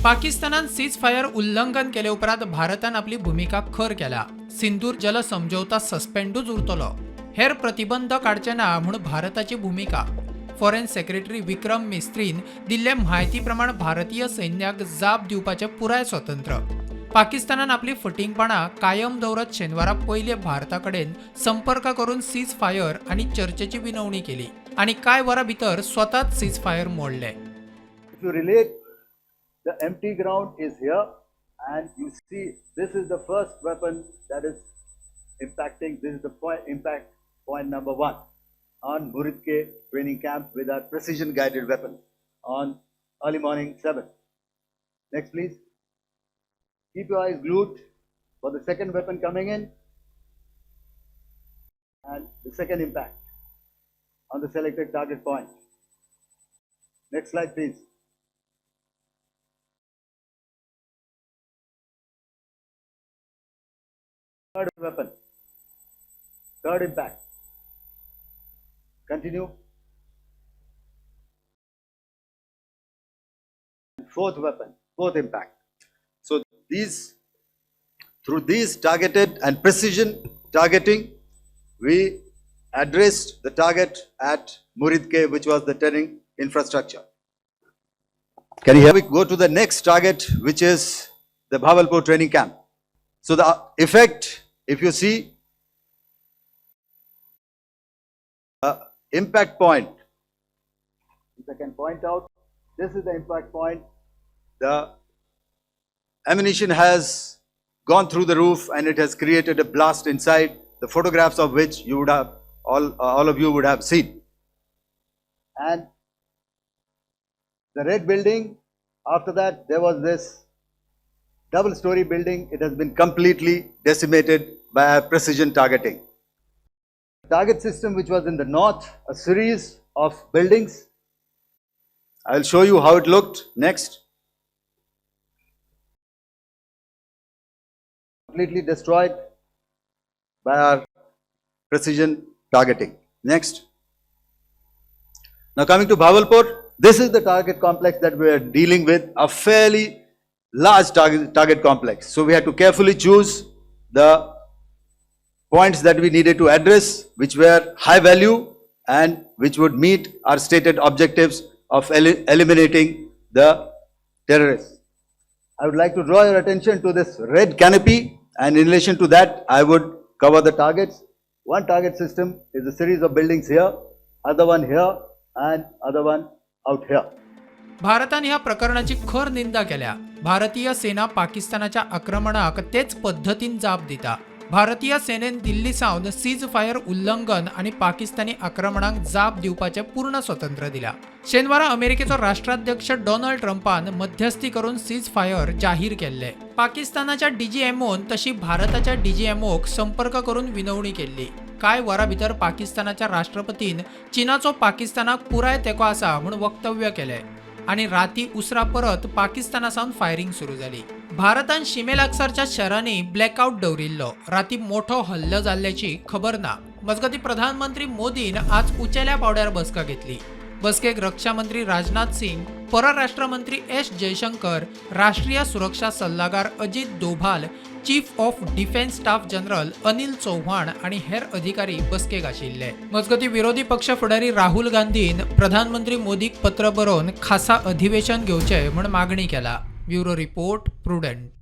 पाकिस्तानान cease fire उल्लंघन केले उपरांत भारतान आपली भुमिका खर केल्या. सिंदूर जल समझौता सस्पेंडूच उरतलो, हेर प्रतिबंध काडचे ना म्हूण भारताची भुमिका. फॉरेन सेक्रेटरी विक्रम मिस्त्रीन दिल्ले म्हायती प्रमाण भारतीय सैन्याक जाप दिवपाचें पुराय स्वतंत्र. पाकिस्तानान आपली फटींगपणां कायम दवरत शेनवारा पयले भारता कडेन संपर्क करून सीज फायर आनी चर्चेची विनवणी केली आनी कांय वरां भितर स्वताच सीज फायर मोडले. If you relate, the empty ground is here, and you see this is the first weapon that is impacting. This is the point, impact point number 1 on Muridke training camp with our precision guided weapon on early morning 7. Next, please. Keep your eyes glued for the second weapon coming in and the second impact on the selected target point. Next slide, please. Third weapon, third impact. Continue. Fourth weapon, fourth impact. So these, through these targeted and precision targeting, we addressed the target at Muridke, which was the training infrastructure. Can you hear me? Go to the next target, which is the Bahawalpur training camp. So the effect, if you see, impact point, if I can point out, this is the impact point. The ammunition has gone through the roof and it has created a blast inside, the photographs of which you would have, all of you would have seen. And the red building, after that there was this double story building. It has been completely decimated by precision targeting. Target system which was in the north, a series of buildings. I will show you how it looked next. Completely destroyed by our precision targeting. Next. Now coming to Bahawalpur, this is the target complex that we are dealing with, a fairly large target complex. So we had to carefully choose the points that we needed to address, which were high value and which would meet our stated objectives of eliminating the terrorists. I would like to draw your attention to this red canopy, and in relation to that, I would cover the targets. One target system is a series of buildings here, other one here, and other one out here. भारतान ह्या प्रकरणाची खर निंदा केल्या. भारतीय सेना पाकिस्तानाच्या आक्रमणाक तेच पद्दतीन जाप दिता. भारतीय सेनेन दिल्ली सावन सीज फायर उल्लंघन आनी पाकिस्तानी आक्रमणाक जाप दिवपाचें पूर्ण स्वतंत्र दिला. शेनवारा अमेरिकेचो राष्ट्राध्यक्ष डोनाल्ड ट्रंपान मध्यस्थी करून सीज फायर जाहीर केल्ले. पाकिस्तानाच्या डीजीएमओन तशी भारताच्या डीजीएमओक संपर्क करून विनवणी केल्ली. कांय वरां भितर पाकिस्तानाच्या राष्ट्रपतीन चीनाचो पाकिस्तानाक पुराय तेंको आसा म्हूण वक्तव्य केलें आनी राती उसरा परत पाकिस्ताना सावन फायरिंग सुरू जाली. भारतान शिमे लागसारच्या शहरांनी ब्लॅकआउट दवरिल्लो. राती मोठो हल्लो जाल्ल्याची खबर ना. मजगती प्रधानमंत्री मोदीन आज उंचेल्या पावड्यार बसका घेतली. बसकेक रक्षा मंत्री राजनाथ सिंग, परराष्ट्र मंत्री एस जयशंकर, राष्ट्रीय सुरक्षा सल्लागार Ajit Doval, chief of defence staff general Anil Chauhan आनी हेर अधिकारी बसकेक आशिल्ले. मजगती विरोधी पक्ष फुडारी राहुल गांधीन प्रधानमंत्री मोदीक पत्र बरोवन खासा अधिवेशन घेवचें म्हूण मागणी केला. Bureau report, Prudent.